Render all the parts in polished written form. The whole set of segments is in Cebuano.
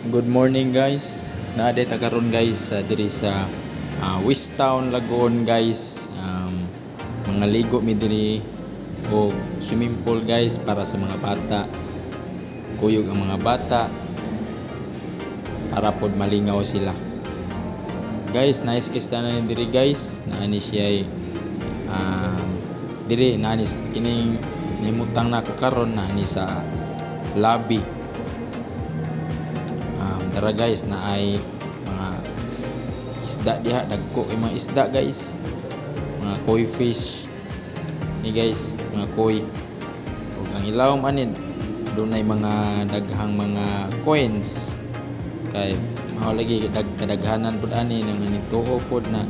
Good morning, guys. Naa ta karon, guys, sa diri sa West Town Lagoon, guys. Mga ligo mi diri o swimming pool, guys, para sa mga bata. Kuyog ang mga bata para pod malingaw sila. Guys, nice kay na ni diri, guys. Naa ni siya ay diri naa ni kining nahimutang nako karon, naa ni sa lobby. Dara, guys, naay mga isda diha, dagko kay mga isda, guys. Mga koi fish. Ni, guys, mga koi. Ug ang ilawom ani dunay mga daghang mga coins. Kay mao lagi kadaghanan pud ani nang nituo pod na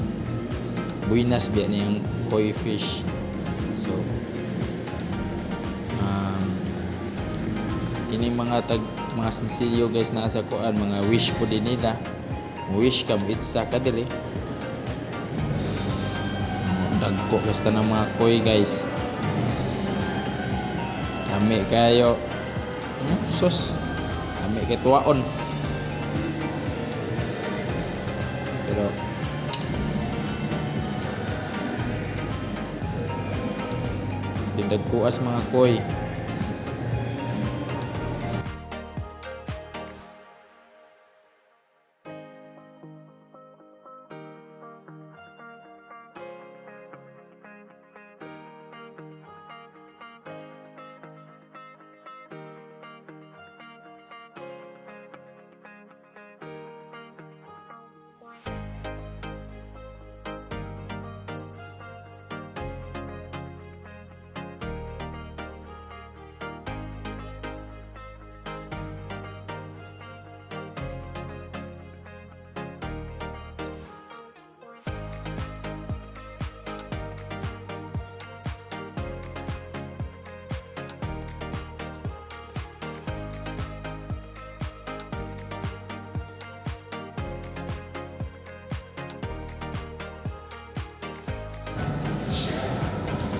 buenas biya niyang koi fish. So kini mga tag mga sinsilyo, guys, naa sa kuan, mga wish po din nila. Mo wish ka, mo-itsa ka diri. Oh, dagko basta ng mga koi, guys. Lami kayo. Sus. Lami kay tuwaon. Pero tindag kuas mga koi.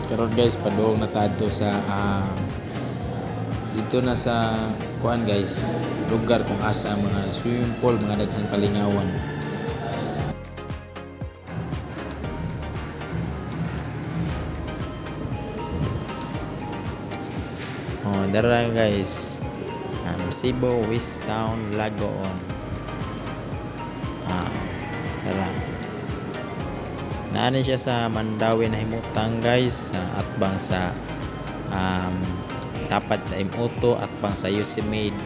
Karon, guys, padung na ta adto sa dito na sa kuan, guys, lugar kung asa ang mga swimming pool, mga daghang kalingawan. Oh, dara, guys. Cebu West Town Lagoon. Ah, dara. Naa ni siya sa Mandaue na himutang, guys, sa atbang sa tapat sa M-Auto, atbang sa Yosemite.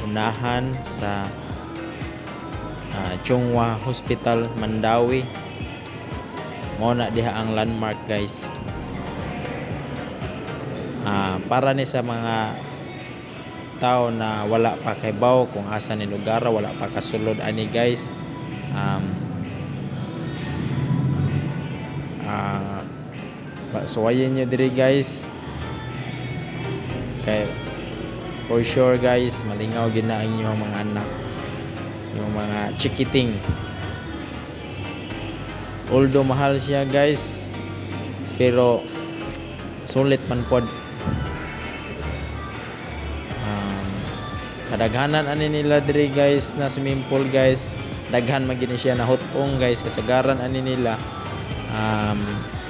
Unahan sa Chonghua Hospital Mandaue. Mao na diha ang landmark, guys. Para ni sa mga tao na wala pa kahibaw kung asa ni lugar, wala pa kasulod ani, guys. Suwayin nyo diri, guys. Kay for sure, guys, malingaw gid na ang inyong mga anak. Yung mga chikiting. Although mahal siya, guys, pero sulit man pod. Kadaghanan ani nila diri, guys, na swimming pool, guys. Daghan man gid ni siya na hutong, guys, kasagaran ani nila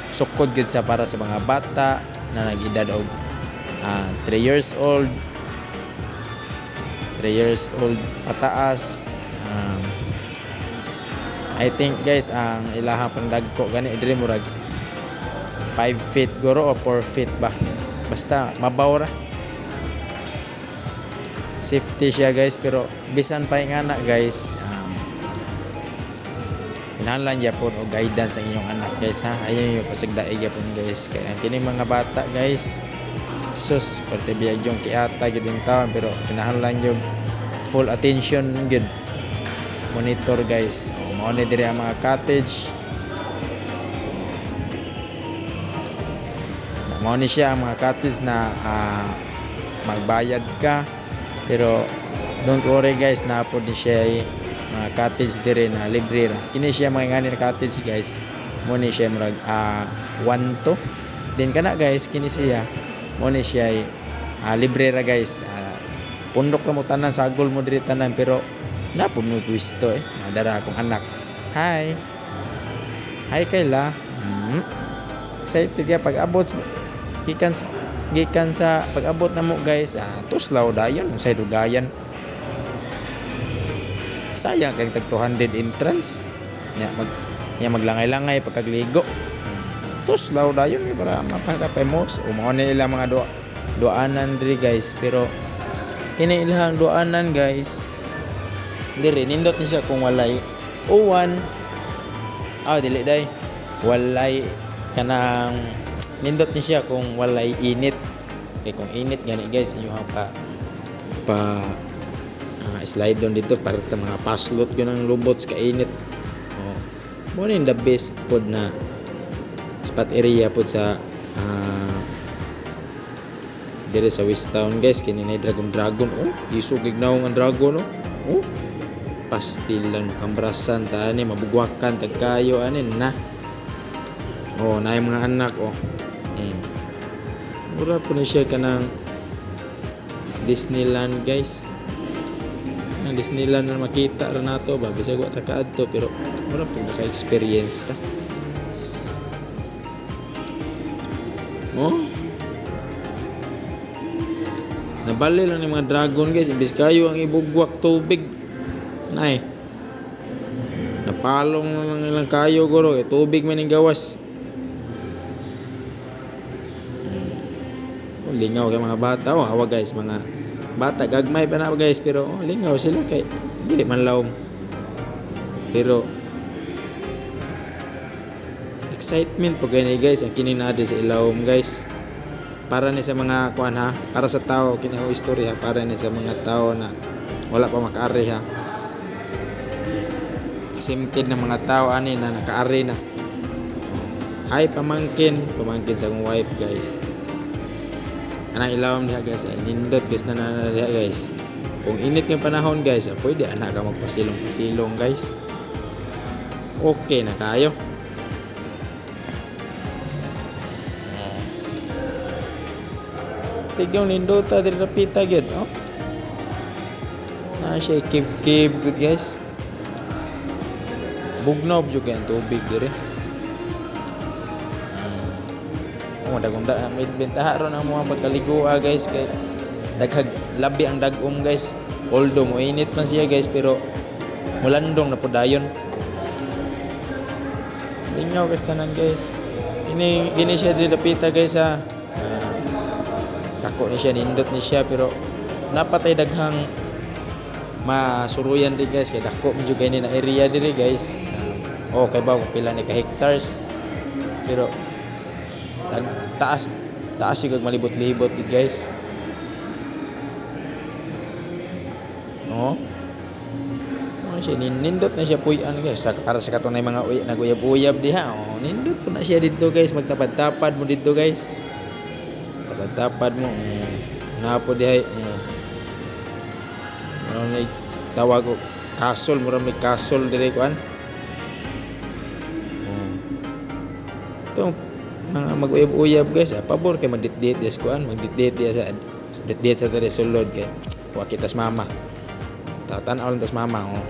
sukod gid sa para sa mga bata na nag-edad og 3 years old, 3 years old pataas. I think, guys, ang ilahang pangdagko gani diri murag 5 feet guro o 4 feet ba, basta mabaw ra, safety siya, guys. Pero bisan pa yung anak, guys, kinahanglan gyapon og guidance ang inyong anak, guys, ha. Ayaw yung pasagdaig gyapon, guys, kay ang kini mga bata, guys, sus, parte biyag yung kiata gyud yung taon, pero kinahanglan yung full attention gyud, monitor, guys. O, mao ni diri ang mga cottage. Mao ni siya ang mga cottage na magbayad ka, pero don't worry, guys, naa pod ni siya eh, mga cottage diri na libre ra. Kini siya mga ngani na cottage, guys, mo ni siya murag 1 to din kana, guys. Kini siya, mo ni siya libre ra, guys. Pundok ra mo tanan, sagol mo diri tanan, pero na pud mo pwesto eh. Madara akong anak. Hi. Hi Kayla. Excited ka pag abot gikan gikan sa pag-abot na mo guys, tuslaw dayon unsay dugayan. Sayang kay tag 200 entrance. Nya maglangay-langay pagkagligo. Tuslaw dayon para mapakapemos. O mao ni ilang mga duanan diri guys, pero kini ilang duanan guys. Diri nindot ni siya kung walay uwan. Ah, dili day. Walay kanang nindot ni siya kung walay init. Kay kung init gani guys, inyo pa pa slide doon dito para ta mga paslot yun ang lubot sa kainit. Oh. Mo ni the best pod na spot area pod sa dire sa West Town guys. Kini na dragon dragon, oh, isog gignaw ang dragon, oh. Oh. Pastilan kambrasan ta ani, mabugwakan tag kayo ani na. Oh, naay mga anak, oh. Mura po ni siya kanang Disneyland guys. Ang Disneyland na makita ra nato ba, bisag wa ta kaadto, pero mura po naka-experience ta. Oh. Nabali lang ni mga dragon guys, imbis kayo ang ibugwak tubig. Nay. Napalong lang ilang kayo guro kay tubig man ning gawas. Oh, lingaw kay mga bata, oh, hawa guys, mga bata gagmay pa na guys, pero oh, lingaw sila kay dili man lawom. Pero excitement po gani guys ang kini naa sa ilawom guys. Para ni sa mga kuan ha, para sa tao kini ako istorya, para ni sa mga tao na wala pa makaari ha. Exempted na mga tao ani na nakaari na. Hi pamangkin, pamangkin sa akong wife guys. Anang ilawom diha guys, ay nindot guys na na diha guys. Kung init yung panahon guys, pwede anak ka magpasilong-pasilong guys. Okay na kayo. Tigaw nindota diri rapita gyud, oh. Na siya cave-cave gud guys. Bugnaw jud kay ang tubig diri. Oh, dagunda na may bentaha ron ang mga pagkaligua guys kay daghag labi ang dagom guys. Although mo init man siya guys, pero mulandong na pud dayon. Lingaw guys tanan guys. Kini kini siya diri dapita guys ha. Dako ni siya, nindot ni siya, pero napatay daghang masuruyan di guys kay dako medyo kay ni na area diri guys. Oh, kay ba kung pila ni ka hectares. Pero taas taas yung malibot-libot di guys. Oh. Oh, siya nindot na siya puy-an guys. Sa, para sa katunay mga naguyab-uyab diha. Oh, nindot po na siya dito guys, magtapad-tapad mo dito guys. Tapad-tapad mo. Napo diha. Ano ni tawag ko castle, mura may castle dire kuan. Oh. Itong mga mag-uyab-uyab guys, pabor kay magdit-dit des kuan, magdit-dit diha sa dit-dit sa dere sulod kay wa kitas mama. Tatan-aw lang tas mama, oh.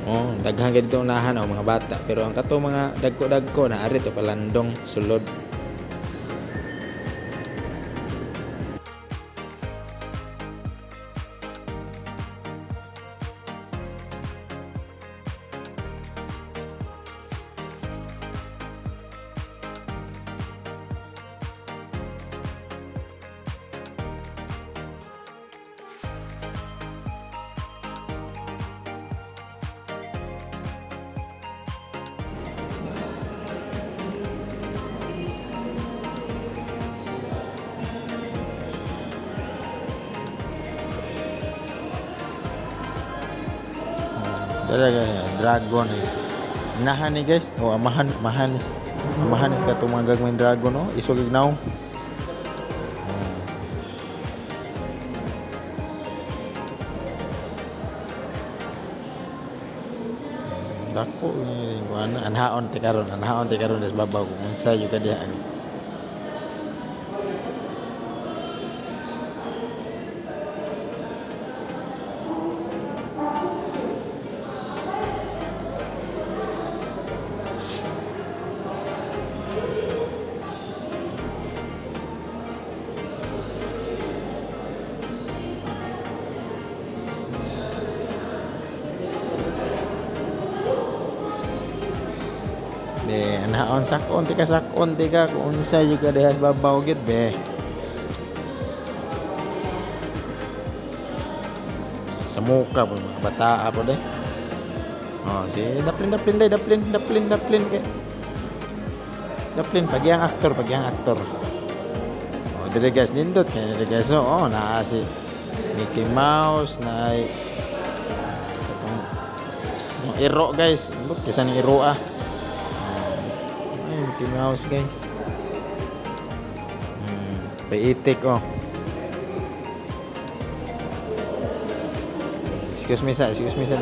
Oh, daghan kay dito unahan, oh, mga bata, pero ang kato mga dagko-dagko na ari to palandong sulod. Dala dragon eh. Nahan ni guys. Oh, amahan, amahanis. Amahanis ka itong mga gagawin dragon, oh. Isog ignaw. Dako ni kuan anhaon ti karon, anhaon ti karon des babaw kung unsa gyud ka diha. Unhaon sakon tika, sakon tika kung unsa jud ka diha sa babaw gyud be. Sa muka po mga bataa po de. Oh, si daplin, daplin day, daplin, daplin, daplin kay. Daplin pagyang aktor, pagyang aktor. Oh, dire guys, nindot kay dire guys. So, oh, naa si Mickey Mouse, na ay katong yung iro guys. Ambot kaysa ning iro ah. Oh, ay, Mickey Mouse guys. Paitik oh. Excuse me sa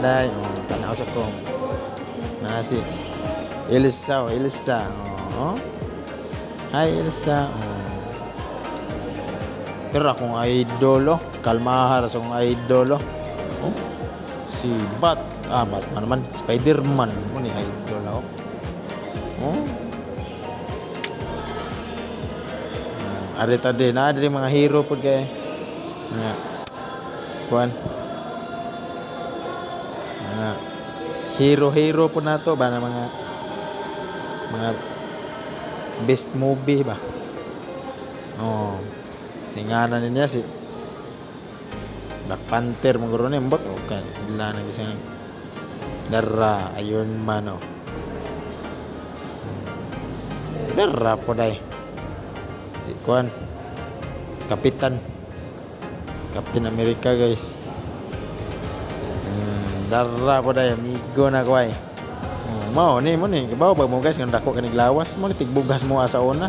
day. Oh, tanaw sa kong. Na si Elsa, oh, Elsa. Oh. Hi Elsa. Oh. Pero akong idol oh. Kalmahar sa akong idol oh. Oh. Si Batman naman, Spider-Man mo ni idol oh. Oh. Ari ta din, na diri mga hero pud kay. Mga kuan. Mga hero-hero po nato ba na mga best movie ba. Oh. Singana niya si Black Panther mo ni mbot okay. Ila na gisang Dara Iron Man oh. Dara po day. Si kuan Captain America guys. Dara po day amigo na ko ay. Mao ni mo ni kibaw ba mo guys nga dako kanig lawas mo ni tigbugas mo asa una.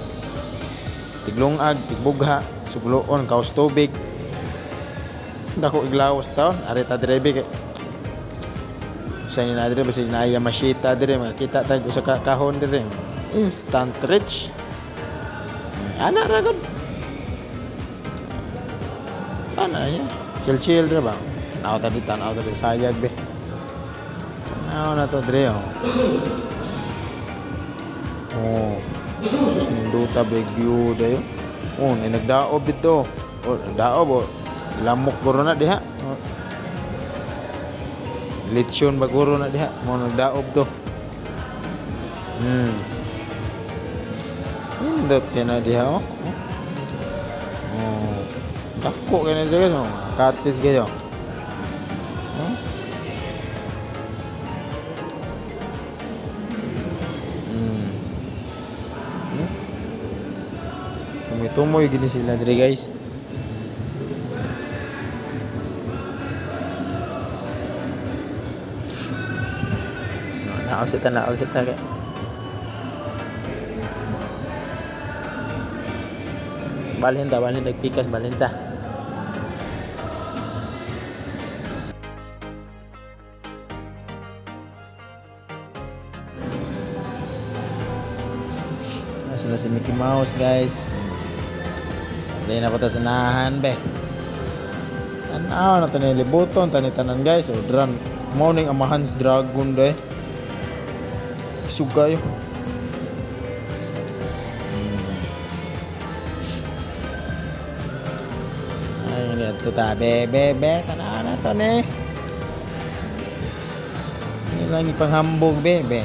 Tiglungag, tigbugha, sugloon, kaos tubig. Dako iglawas taon, ari ta dire kay sa ni na dire basig naaya mashita dire makita tag usa ka kahon dire. Instant rich. Ana ra gud. Ana ya. Chill chill ra ba? Tanaw ta di, tanaw ta di sayag be. Tanaw na to dire oh. Oh. Sus, nindota big view dayo. Oh, nay nagdaob dito. Oh, nagdaob oh. Lamok guro na diha. Oh. Lechon ba guro na diha? Mo nagdaob to. Nindot kay na diha oh. Oh. Dako kay na diha guys. Oh. Katis kayo. Oh. Tumoy-tumoy gini sila dire guys. Naog sa ta, naog sa ta. Balhin ta, balhin ta, pikas, balhin ta. Sila si Mickey Mouse guys. Hindi na po ta sanahan be. Tanaw na to ni libuton, tani-tanan guys. O dran, morning amahans dragon day. Isug kayo. Ay, hindi ito ta. Be, be, be. Tanaw na to ni. Hindi lang ipanghambog, be, be.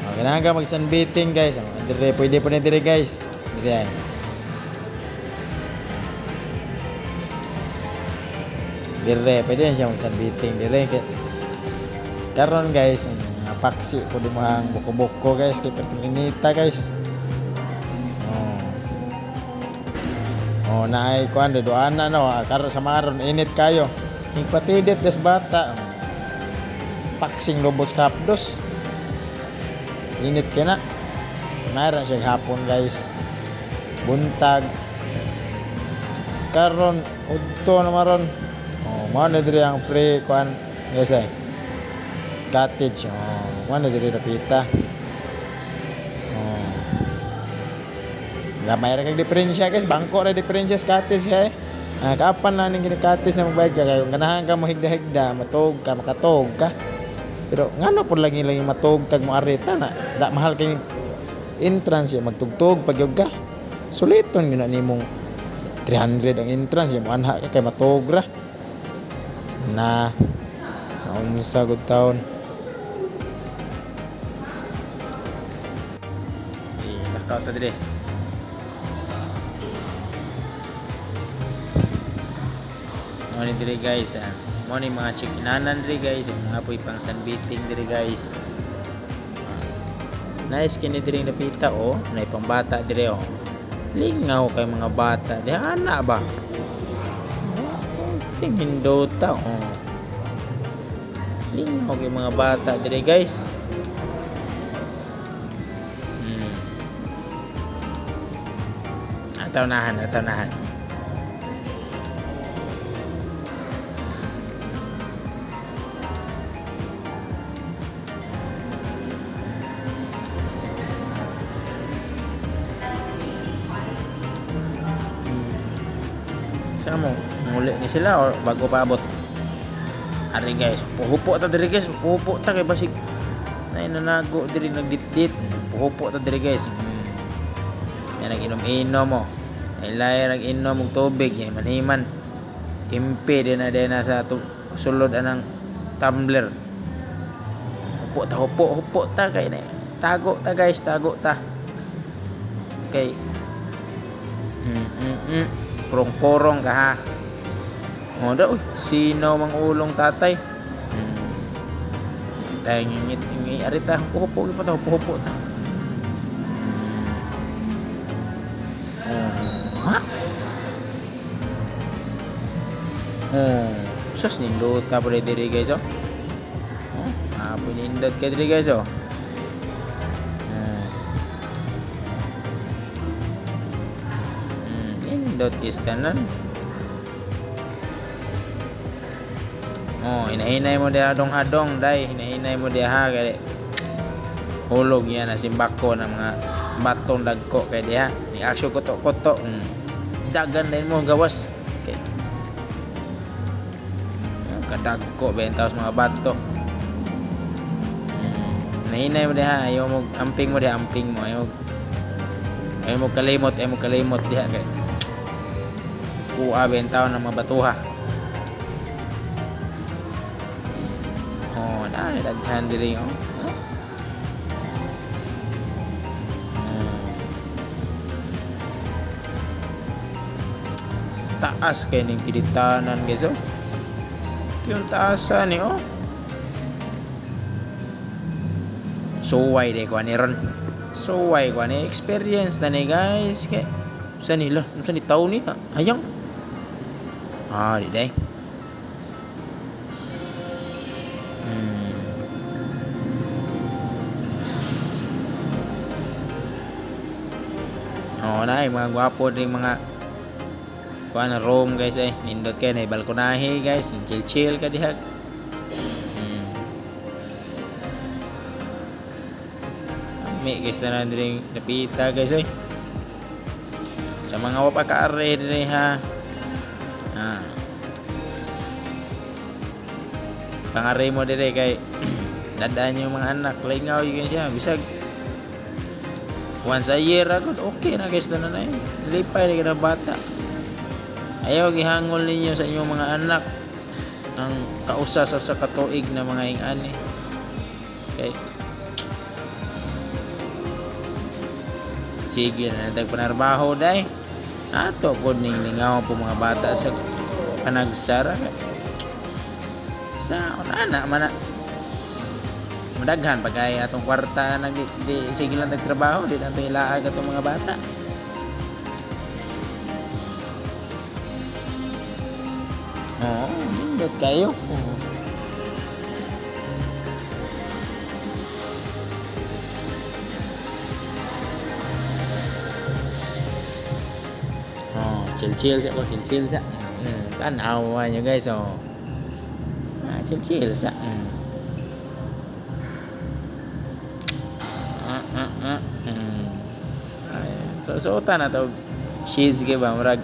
O, kailangan ka mag-sunbathing guys. O, dire, pwede po na dire guys. Dire ay. Dire, pwede na siya mag-sunbathing dire. Karon guys, paksi po di mga buko-buko guys. Kay perting inita guys. Oh. Oh, naay kuan de doana no. Karon sa mga ron init kayo. Higpatidit des bata. Paksing lobot sa hapdos. Init kay na. Mayroon siya hapon guys. Buntag. Karon udto na maron. Oh, mao na diri ang free kuan guys ay. Cottage. Oh, mao na diri napita. Oh. Gamay ra kag diferensya guys, bangko ra diferensya sa cottage kay. Kapan na ning cottage na magbayad ka kay kung ganahan ka mo higda-higda, matug ka, makatug ka. Pero ngano pud lagi lang matug tag mo areta na. Da mahal kay entrance ya magtugtog pag yug ka. Suliton gyud na nimong 300 ang entrance ya moanha ka kay matug ra. Na naunsa gud taon. Lakaw ta dire. Mo ni dire, guys, ah. Mo ni mga check-inanan dire, guys, yung mga puy pang sunbathing dire, guys. Nice kini dire napita oh, nay pangbata dire oh. Lingaw kay mga bata. Di ana ba? Oh, tingindota oh. Lingaw kay mga bata dire, guys. Ataw nahan, ataw nahan. Sa mo, muli ni sila or bago pa abot? Ari guys, puhupo ta diri guys, puhupo ta kay basig nay nanago diri nagditdit. Puhupo ta diri, guys. Yan nag-inom-inom mo. Ay lay nag-inom og tubig, yan manhiman. Impi din na din na sa sulod anang tumbler. Hupo ta, hupo, hupo ta kay na. Tago ta, guys, tago ta. Okay. Prong-porong ka ha. O da, uy, sino mang ulong tatay? Tayo ngingit, ngi arita, hupo-hupo pa ta, hupo-hupo ta. Oh, ha? Oh, sus nindot pa diri, guys, oh. Oh, apo nindot ka diri, guys, oh. Nindot is tanan. Oh, hinahinay mo diha hadong-hadong dai, hinahinay mo diha ha kay hulog yan na simbako ng mga batong dagko kay diha. Ni aksyon koto-koto. Dagan din mo gawas. Okay. Oh, kadagko bentaw sa mga bato. Hinahinay mo diha, ayaw mo amping mo diha, amping mo ayaw. Ayaw mo kalimot, ayaw mo kalimot diha kay kuha bentaw ng mga batuha. Oh, na daghan diri oh. Oh. Taas kay ning kilitanan, guys, oh. Ito yung taasan ni oh. Suway de ko ani ron. Suway ko ani experience na ni, guys, kay sa nila, sa ni tawo ni na. Hayang. Ah, di day. Oo na, mga gwapo din mga kuan na room, guys, eh. Nindot kay na balkonahe, guys, chill chill ka diha. Ami guys na diri napita, guys, eh. Sa mga wa pa kaari diri ha. Ah. Pangari mo dire kay dadaan yung mga anak, lingaw yun siya bisag once a year agad okay na, guys, na na lipay na na bata. Ayaw gihangol ninyo sa inyong mga anak ang kausa sa katuig na mga ingani kay sige na natag panarbaho day ato pod ning lingaw po mga bata sa panagsara sa ana man na madaghan pagay atong kwarta nag di, di sige lang nagtrabaho di nato ilaag atong mga bata. Oo, nindot kayo. Oo. Oh, chill chill sa ko, chill chill sa. Tanawa nyo, guys, oh. Ah, chill chill sa. Ah, ah, ah. Ay, so suotan na to. Shades kay ba murag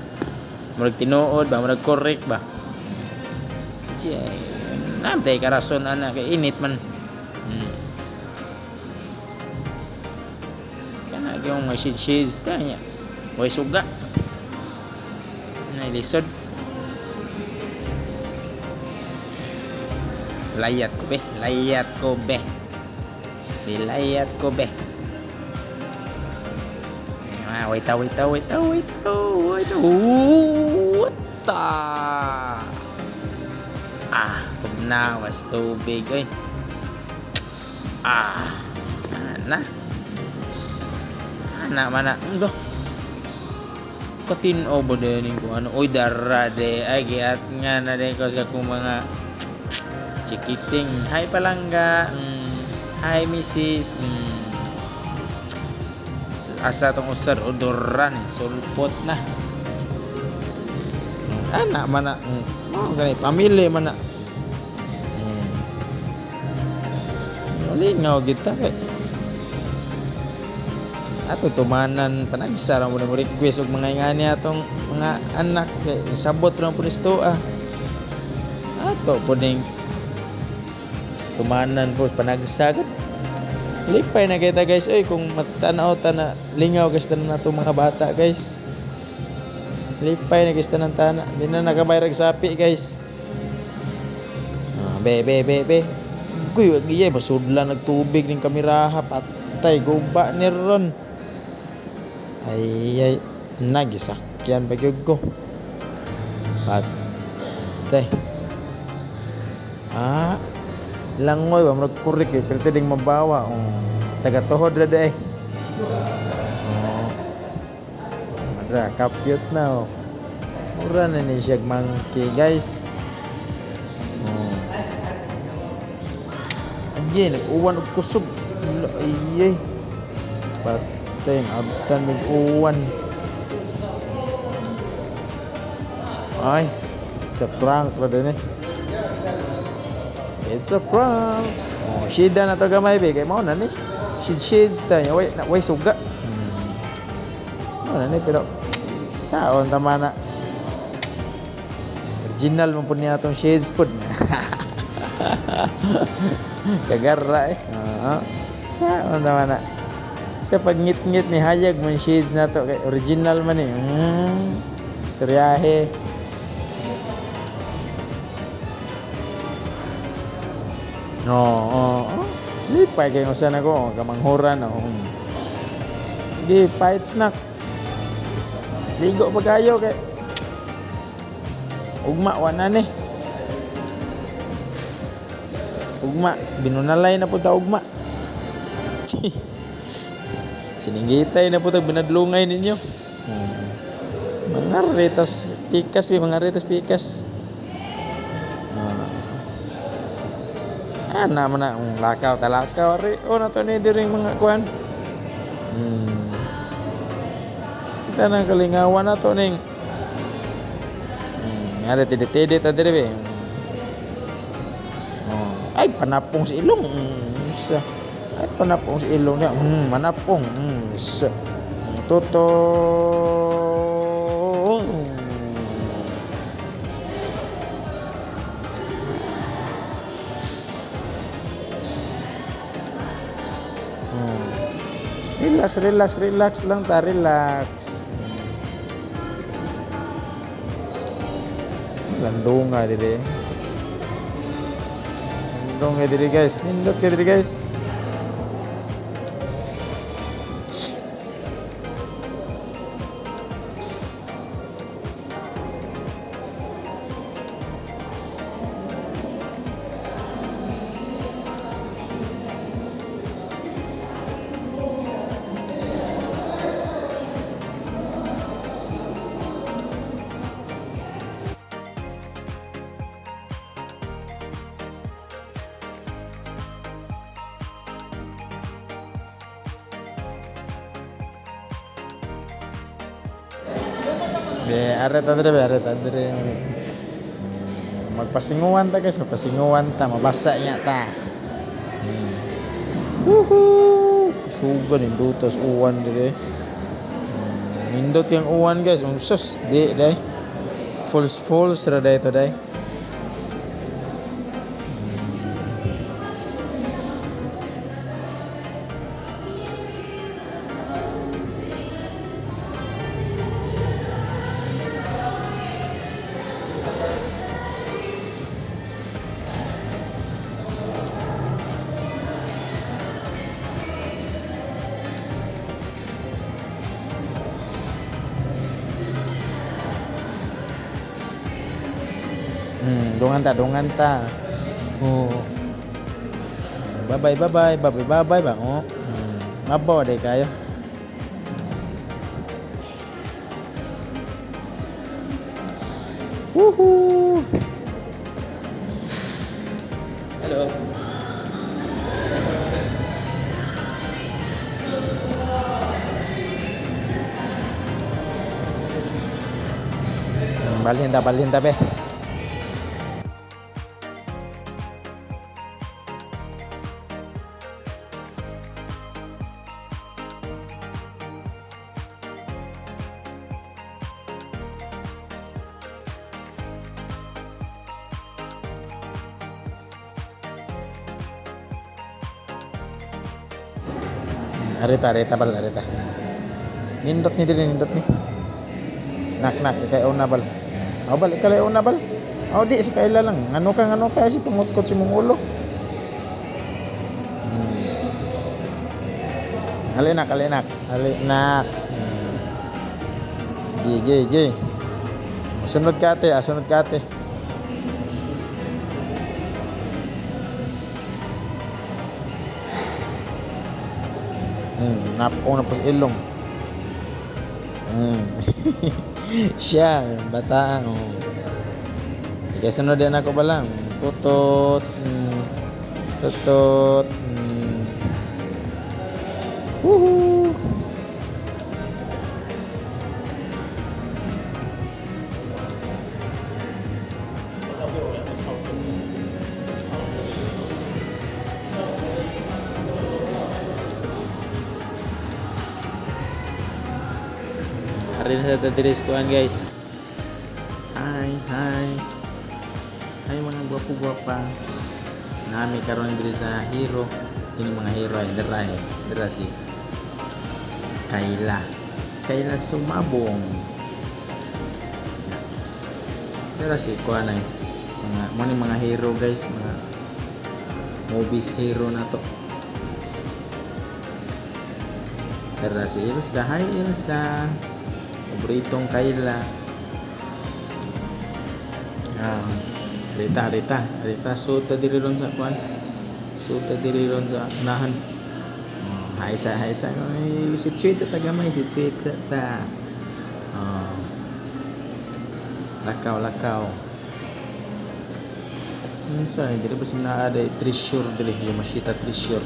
murag tinuod ba, murag correct ba. Chi, namtay karason ana kay init man. Kana yung mga shades shades ta niya. Way suga. Nay lisod. Layat ko be, layat ko be. Dilayat ko be. Wait, ah, wait, ah, wait, ah, wait, ah, wait. Ah. What the? Ah, tugnawas tubig oy. Ah, ana. Ana mana. Ndo. Katin-o ba din ko ano? Oy, dara de. Ay, giat nga na din ko sa kong mga chikiting. Hi, palangga. Hi, Mrs. Asa tong usar odoran sulpot na. Ana mana. Oh, gani pamilya mana. Lingaw kita kay. Ato tumanan panagsa ra mo na mo request og mga ingani atong mga anak kay sabot ra po ni ah. Ato po ning tumanan po panagsa gud. Lipay na kita guys oy kung matanaw ta na lingaw guys tanan nato mga bata guys. Lipay na guys tanan tana. Di na nakabayrag sapi guys. Ah, be be be be. Guy, wag iya basudlan nagtubig ning kameraha patay guba ni ron. Ay ay nagisakyan pa gyud ko. Patay. Ah, langoy ba murag kurik eh, pero ding mabawa. Oh, taga tuhod ra day. Oh. Madra kapyot na oh. Mura na ni siya monkey guys. Oh. Again, nag-uwan og kusog. Ay ay. Patay, abtan mig uwan. Ay, it's a prank ra din eh. It's a prank. Oh, shida na to gamay be kay mao na ni. Shid shades ta way na way suga. Mao na ni pero saon tama na. Original man pud niya atong shades pud. Kagara eh. Oo. Saon tama na. Sa pagngit-ngit ni hayag man shades na to kay original man eh. Istoryahe. Oo, oo. Lipay kayo usan ako, kamanghuran ako. Di, fight snack. Ligo pa kayo kay ugma, wa na ni. Ugma, binunalay na po ta ugma. Sininggitay na po ta binadlungay ninyo. Mga retas pikas, mga retas pikas. Ana man na lakaw talakaw ari o na to ni diring mga kuan. Kita nang kalingawan na to ning. Ngari tidi-tidi ta diri be. Oh, ay panapong sa ilong. Sa ay panapong sa ilong niya. Manapong. Sa toto. Relax, relax, relax lang ta, relax. Landunga dire. Landunga dire guys. Nindot ka dire guys. Be, aret adre be, aret adre. Magpasinguan ta guys, magpasinguan ta, mabasa niya ta. Woohoo! Kusugan nindutos uwan dire. Nindot kang uwan guys. Sus, di day. False false ra day to day. Dungan ta, dungan ta. Oh. Bye bye, bye bye, bye bye, bye bye ba? Oh. Mabaw day kayo. Woohoo! Hello. Balhin ta be. Arita, arita bal, arita. Nindot ni dili, nindot ni. Nak nak, ikay una bal. Aw bal, ikay una bal. Aw di si Kayla lang. Ngano ka si pangutkot si mong ulo. Hali nak, hali nak. Hali nak. Gi gi gi. Sunod ka ate, ah, sunod ka ate. Napong na po sa ilong. Siya, bata. Oh. Kaya sunod din ako ba lang? Tutot. Tutot. Woohoo! Hari na sa tadiris kuan guys. Hi, hi. Hi mga gwapo-gwapa. Nami karon diri sa hero. Kini mga hero ay dira eh. Dira si Kayla. Kayla Sumabong. Dira si kuan ay mga mo ni mga hero guys, mga movies hero na to. Dira si Ilsa. Hi Ilsa. Paboritong Kayla. Ah, Rita, Rita, Rita, suta diri ron sa kuan. Suta diri ron sa unahan. Oh, hi sa, hi sa. Ay, sit-sit sa tagamay, sit-sit sa ta. Oh. Lakaw, lakaw. Ano sa, diri ba sina ada treasure diri, Yamashita treasure.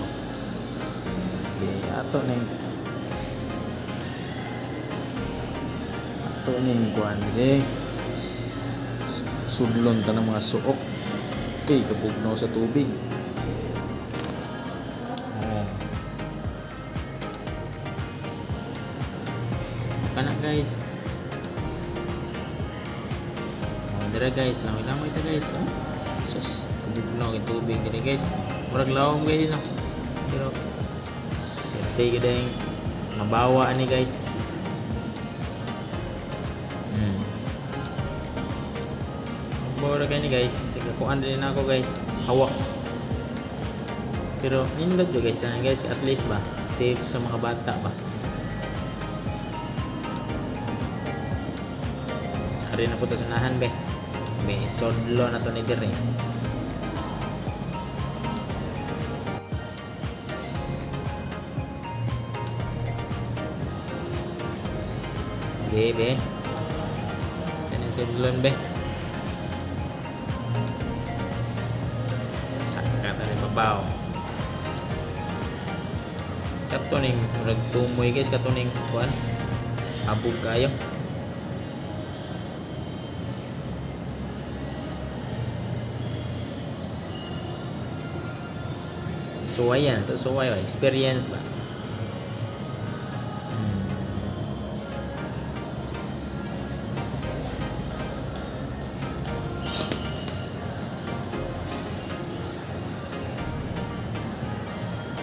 Di ato ning ato ning kuan diri. Sudlon ta ng mga suok. Kay kabugnaw sa tubig. Oh. Kana guys. Oh, dira guys, langoy-langoy ta guys. Oh. Sus, kabugnaw kay tubig diri guys. Murag lawom guys no. Pero pero gid mabawa ani guys. Bora kay ni guys, tiga kuan din ako guys. Hawak. Pero nindot jud guys tanan guys, at least ba safe sa mga bata ba. Ari na po ta sunahan be. May sodlo na to ni dire. Be be. Kaning sodlon be. Saka ta ni babaw. Kato ning murag tumoy guys, kato ning kuan. Abog kayo. Suway yan. Ito suway ba? Experience ba?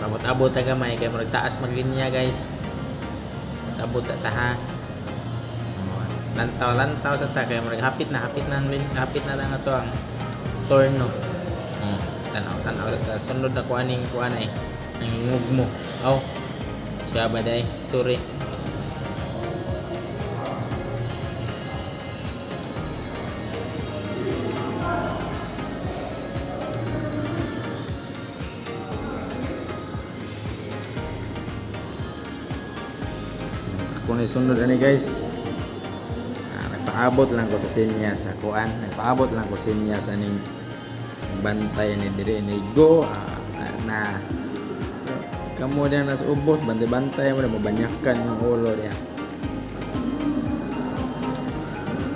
Abot-abot ta gamay kay murag taas maglinya guys. Abot sa taha. Lantaw-lantaw sa ta kay murag hapit na, hapit na, hapit na lang ato ang torno. Tanaw, tanaw sa ta. Sunod na kuaning kuan ay ang ngugmo. Aw. Siya ba day? Sorry. Ako na sunod ani, guys. Nagpaabot lang ko sa senyas sa kuan. Nagpaabot lang ko senyas aning bantay ni diri ni go na kamo diyan nasa ubos, bantay-bantay mo na, mabanyakan yung ulo niya.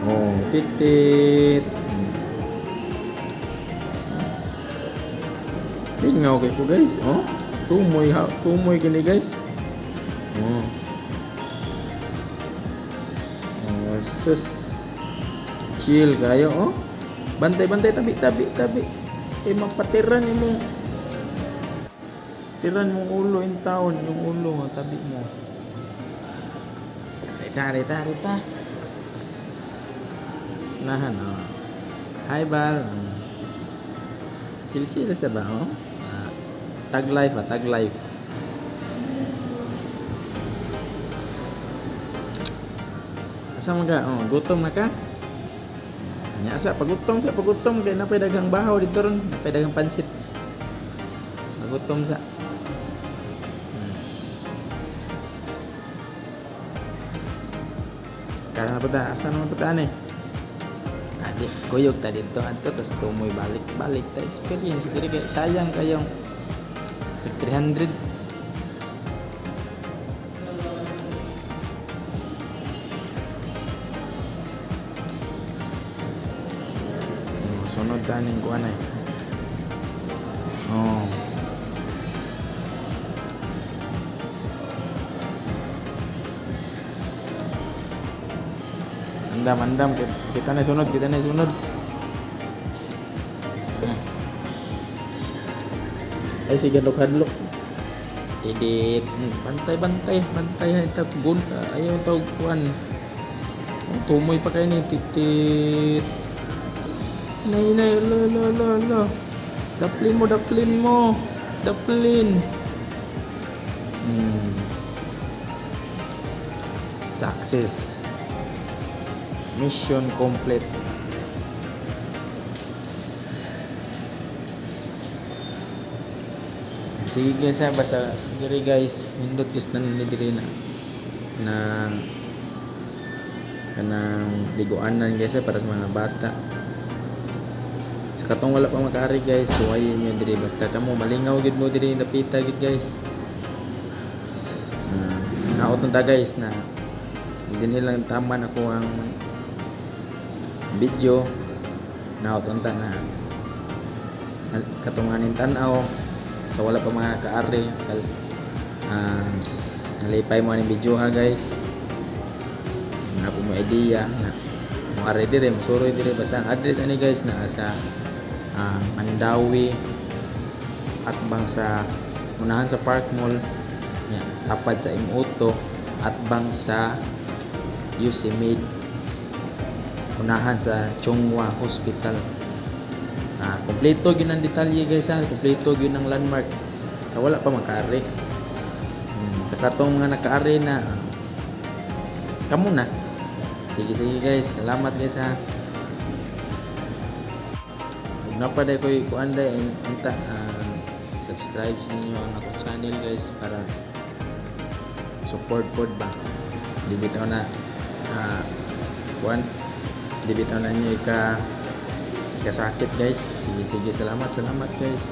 Oh, titit. Tingaw kay ko, guys, oh. Tumoy ha, tumoy kini, guys. Oh. Oh, sus. Chill kayo, oh. Bantay bantay, tabi tabi tabi. Eh mapatiran imong tiran mong ulo in town, yung ulo tabi mo. Rita, rita, rita. Sunahan, oh. Hi, Bal. Chill, chill sa ba, oh? Tag life, ah, tag life. Asa man ka? Oh, gutom na ka? Nya sa pagutom sa pagutom kay napay daghang bahaw dito ron, napay daghang pansit. Pagutom sa. Kaya na pata, asa naman pata ani? Adi, kuyog ta dito adto tas tumoy balik balik ta experience diri kay sayang kayong 300. Oh, sunod ta ning kuan ay. Oh. Andam, andam. Kita na sunod, kita na sunod. Ay, sige, hadlok, hadlok. Didit. Bantay, bantay. Bantay. Ay, gun, ayaw tawag kuan. Oh, tumoy pa kayo ni. Titit. Nay, nay. Lo, lo, lo, lo. Daplin mo, daplin mo. Daplin. Success. Mission complete. Sige guys ha, basta diri guys, nindot guys na ni diri na na kanang liguanan guys ha, para sa mga bata. Sa katong wala pa makaari guys, suwayin nyo diri basta kamo malingaw gid mo diri napita gid guys. Naot na ta guys na hindi nilang taman ako ang video, naot unta na katunganin tan-aw sa wala pa mga nakaari, nalipay mo aning video ha guys, na po mo idea na mo ari dire, mo suroy dire. Basta ang address ani guys naa sa Mandaue, atbang sa unahan sa Park Mall nya, tapad sa M-Auto, atbang sa UC Made, unahan sa Chong Hua Hospital. Kompleto gyud ang detalye guys ha, kompleto gyud ang landmark sa wala pa makaari. Sa katong mga nakaari na, kamo na. Sige sige guys, salamat guys ha. Ug napa day koy kuan day unta, subscribe ninyo ang akong channel guys para support pod ba. Di bitaw na kuan, di bitaw na niyo ika ikasakit guys. Sige sige, salamat salamat guys.